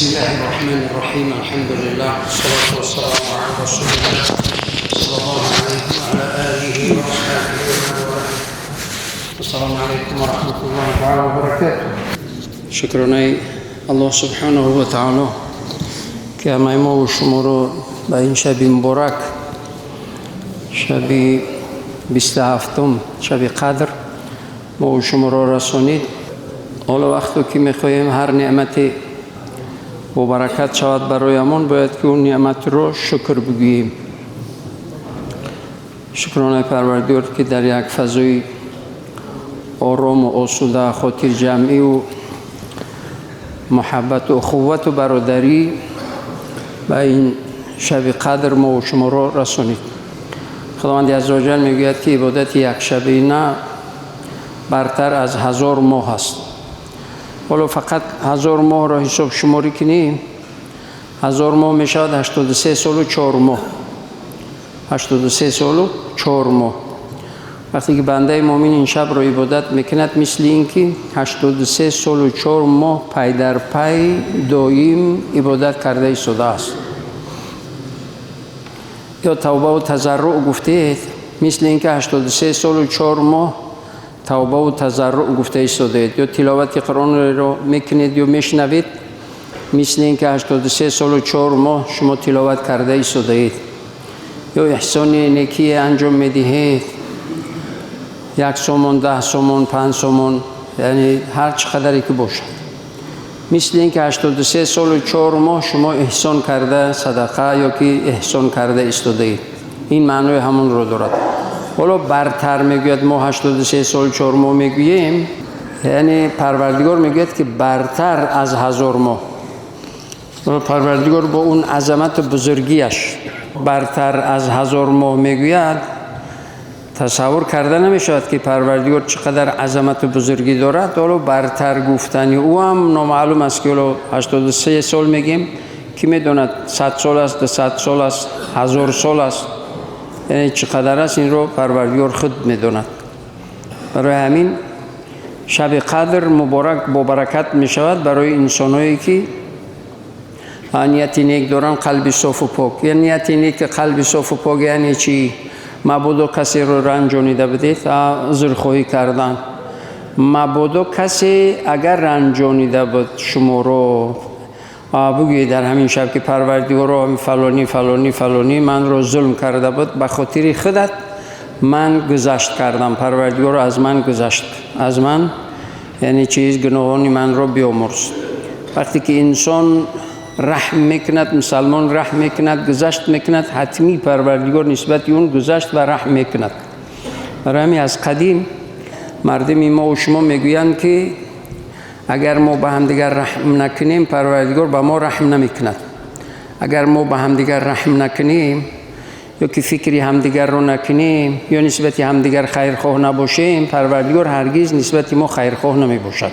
بسم الله الرحمن الرحيم، الحمد لله والصلاة والسلام على رسول الله صلى الله عليه وعلى آله وأصحابه ومن والاه. السلام عليكم ورحمة الله تعالى وبركاته. شکرانه الله سبحانه وتعالى که همه ما و شما رو به این شب مبارک، شب 27، شب قدر، ما و شما را رسانید. حالا وقتی که میخواهیم هر نعمتی با برکت شود برایمان، باید که اون نعمت رو شکر بگوییم. شکرانه پروردگار که در یک فضای آرام و آسوده، خاطر جمعی و محبت و اخوت و برادری به این شب قدر ما و شما را رسانید. خداوند عزوجل میگوید که عبادت یک شبینه برتر از 1000 ماه است. ҳоло фақат 1000 моҳро ҳисоб шуморӣ кунем، 1000 моҳ мешавад 83 солу 4 моҳ. 83 солу 4 моҳ. Вақте ки бандаи муъмин ин шабро ибодат мекунад، мисли ин ки 83 солу 4 моҳ пай дар пай доим ибодат карда истодааст. Ё тавбаву тазарруъ гуфтед، мисли ин ки 83 солу 4 моҳ тавбаву тазарруъ гуфта истодаед. Ё тиловати Қуръонро мекунед ё мешнавед، мисли ин ки 83 солу 4 моҳ шумо тиловат карда истодаед. Ё эҳсони некие анҷом медиҳед، 1 сомон، 10 сомон، 5 сомон، яъне ҳар чӣ қадаре ки бошад، мисли ин ки 83 солу 4 моҳ шумо эҳсон карда، садақа ё ки эҳсон карда истодаед. Ин маънои ҳамонро дорад. Ҳоло бартар мегӯяд، мо 83 сол 4 моҳ мегӯем، яъне Парвардигор мегӯяд ки бартар аз 1000 моҳ. Парвардигор бо он азамату бузургиаш бартар аз 1000 моҳ мегӯяд. Тасаввур карда намешавад ки Парвардигор чӣ қадар азамату бузургӣ дорад. Ҳоло бартар гуфтани ӯ ҳам номаълум аст ки ҳоло 83 сол мегӯем، кӣ медонад 100 сол аст، 200 сол аст، 1000 сол аст، яъне чӣ қадар аст، инро Парвардигор худ медонад. Барои ҳамин шаби қадр муборак، бобаракат мешавад барои инсонҳое ки нияти нек доранд، қалби софу пок. Я нияти нек، қалби софу пок яъне чӣ? Мабодо касеро ранҷонида будед، узрхоҳӣ кардан. Мабодо касе агар ранҷонида буд шуморо، бигӯед дар ҳамин шаб ки Парвардигоро، фалонӣ، фалонӣ، фалонӣ манро зулм карда буд، ба хотири худат ман гузашт кардам، Парвардигоро، аз ман гузашт، аз ман яъне чиз гуноҳони манро биомурз. Вақте ки инсон раҳм мекунад، мусалмон раҳм мекунад، гузашт мекунад، ҳатмӣ Парвардигор нисбати он гузашт ва раҳм мекунад. Барои ҳамин аз қадим мардуми мо ва шумо мегӯянд ки агар мо ба ҳамдигар раҳм накунем، Парвардигор ба мо раҳм намекунад. Агар мо ба ҳамдигар раҳм накунем ё ки фикри ҳамдигарро накунем ё нисбати ҳамдигар хайрхоҳ набошем، Парвардигор ҳаргиз нисбати мо хайрхоҳ намебошад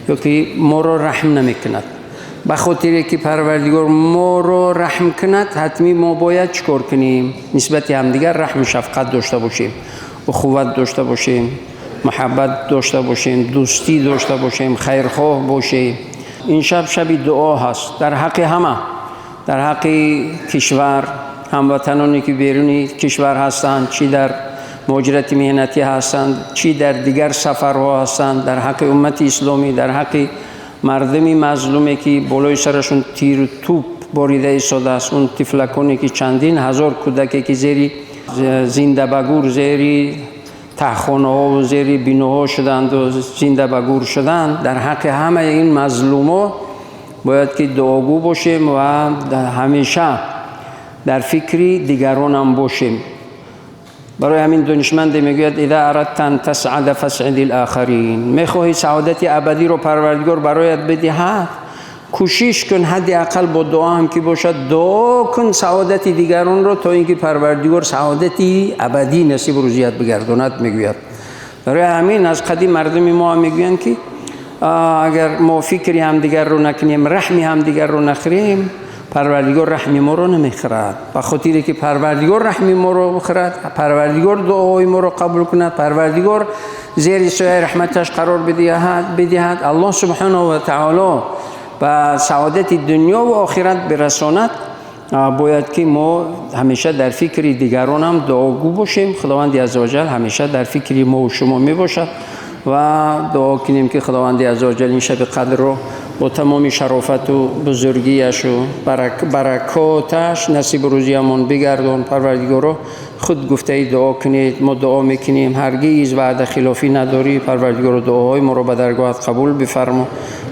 ё ки моро раҳм намекунад. Ба хотире ки Парвардигор моро раҳм кунад، ҳатмӣ мо бояд чӣ кор кунем؟ Нисбати ҳамдигар раҳму шафқат дошта бошем، ухувват дошта бошем، муҳаббат дошта бошем، дӯстӣ дошта бошем، хайрхоҳ бошем. Ин шаб шаби дуо ҳаст дар ҳаққи ҳама، дар ҳаққи кишвар، ҳамватаноне ки беруни кишвар ҳастанд، чӣ дар муҳоҷирати меҳнатӣ ҳастанд، чӣ дар дигар сафарҳо ҳастанд، дар ҳаққи уммати исломӣ، дар ҳаққи мардуми мазлуме ки болои сарашон тиру тӯп борида истодааст، он тифлаконе ки чандин ҳазор кӯдаке ки зери зинда ба гур، зери таҳхонаҳо зери биноҳо шуданду зинда ба гур шуданд. Дар ҳаққи ҳамаи ин мазлумо бояд ки дуогӯ бошем ва ҳамеша дар фикри дигаронам бошем. Барои ҳамин донишманде мегӯяд: إذا أردت أن تسعد فأسعد الآخرين. Мехоҳӣ саодати абадиро Парвардигор бароят бидиҳад، кӯшиш кун، ҳадди ақал бо дуо ҳам ки бошад، дуо кун саодати дигаронро، то ин ки Парвардигор саодати абадӣ насибу рӯзият бигардонад، мегӯяд. Барои ҳамин аз қадим мардуми мо ҳам мегӯянд ки агар мо фикри ҳамдигарро накунем، раҳми ҳамдигарро нахӯрем، Парвардигор раҳми моро намехӯрад. Ба хотире ки Парвардигор раҳми моро бихӯрад، Парвардигор дуоҳои моро қабул кунад، Парвардигор зери сояи раҳматаш қарор бидиҳад، Аллоҳ سبحانه وتعالى. ба саодати дунё ва охират бирасонад, бояд ки мо ҳамеша дар фикри дигарон ҳам дуогӯ бошем. Худованди аззаваҷал ҳамеша дар фикри мо ва шумо мебошад ва дуо кунем, ки Худованди аззаваҷал ин шаби қадрро бо тамоми шарофату бузургияш ва баракоташ насиб рӯзиямон бигардон. Парвардигоро, худ гуфтаи дуо кунед, мо дуо мекунем, ҳаргиз ваъда хилофӣ надорӣ. Парвардигоро, дуоҳои моро ба даргоҳат қабул бифармо.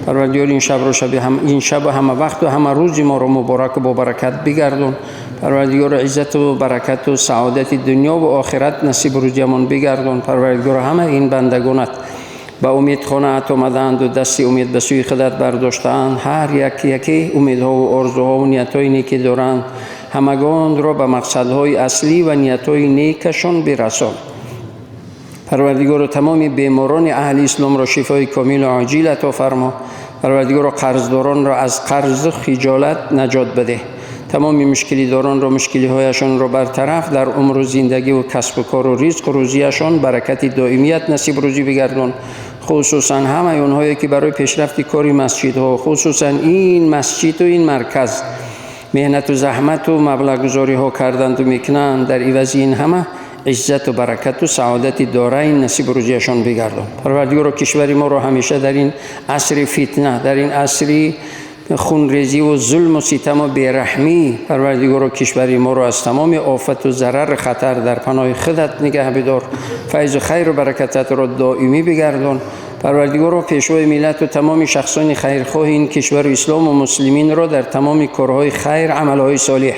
Парвардигор, ин шабро шаби ин шаб ҳама вақту ҳама рӯзи моро мубораку бобаракат бигардон. Парвардигоро, иззату баракату саодати дунё ва охират насиб рӯзиямон бигардон. Парвардигоро, ҳама ин бандагонат ба умед хонаат омадаанду дасти умед ба сӯи худат бардоштаанд. Ҳар як яке умедҳову орзуҳову ниятҳои неке доранд, ҳамагонро ба мақсадҳои аслӣ ва ниятҳои некашон бирасон. Парвардигоро, тамоми беморони аҳли исломро шифои комилу оҷил ато фармо. Парвардигоро, қарздоронро аз қарзу хиҷолат наҷот бидеҳ. Тамоми мушкилидоронро мушкилиҳояшонро бартараф, дар умру зиндагиву касбу кору ризқу рӯзияшон баракати доимият насиб рӯзӣ бигардон. Хусусан ҳамаи онҳое, ки барои пешрафти кори масҷидҳо, хусусан ин масҷиду ин марказ, меҳнату заҳмату маблағгузориҳо карданду мекунанд, дар ивази ин ҳама иззату баракату саодати дорайн насиб рӯзияшон бигардон. Парвардигоро, кишвари моро ҳамеша дар ин асри фитна, дар ин асри хунрезиву зулму ситаму бераҳмӣ, Парвардигоро, кишвари моро аз тамоми офату зарар, хатар дар паноҳи худат нигаҳ бидор, файзу хайру баракататро доимӣ бигардон. Парвардигоро, пешвои миллату тамоми шахсони хайрхоҳи ин кишвару ислому муслиминро дар тамоми корҳои хайр, амалҳои солиҳ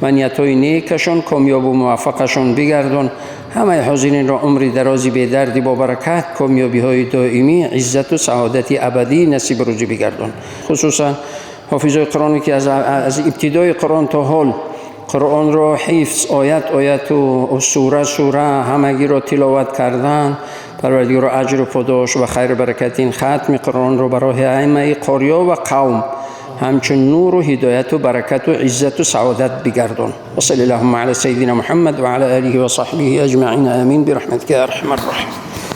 ва ниятҳои некашон комёбу муваффақашон бигардон. Ҳамаи ҳозиринро умри дарози бедарди бобаракат, комёбиҳои доимӣ, иззату саодати абадӣ насиб рӯзӣ бигардон. Хусусан ҳофизои Қуръоне, ки аз ибтидои Қуръон то ҳол Қуръонро ҳифз, оят ояту сура сура ҳамагиро тиловат кардан, Парвардигоро, аҷру подош ва хайру баракати ин хатми Қуръонро барои ҳамаи қориё ва қавм ҳамчун нуру ҳидояту баракату иззату саодат бигардон. وصل اللهم على سيدنا محمد وعلى آله وصحبه أجمعين، آمين، برحمتك يا أرحم الراحمين.